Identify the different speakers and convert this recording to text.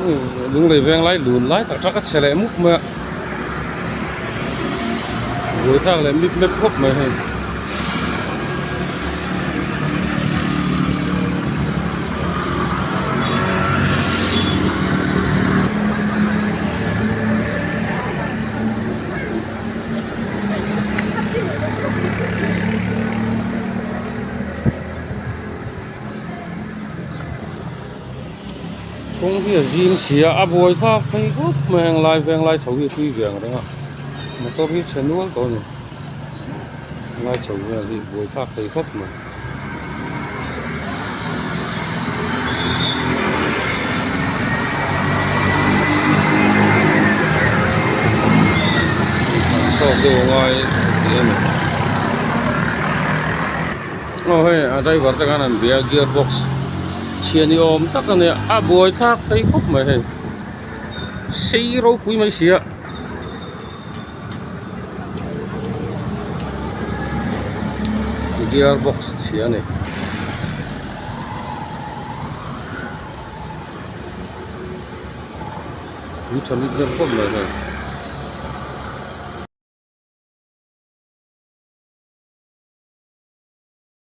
Speaker 1: Lunglei veng lai lun lai tak tak a chhe leh mup mai a buaithlak leh mip mep khawp mai hei. Kawng hi a zim si a a buai thlak phei khawp mai a henglai venglai chho hi a tui ve ang reng a motor hi chhe nual tawh a ni helai chho vel hi buai thlak thei khawp mai. Chhuak deuh a ngai tih a ni aw hei a driver te khan an bia a gear box chhia ni awm tak a nia a buai thlak thei khawp mai hei sei ropui mai si a. Gear box chhia a ni. Tui tha mit hmel khawp mai hei.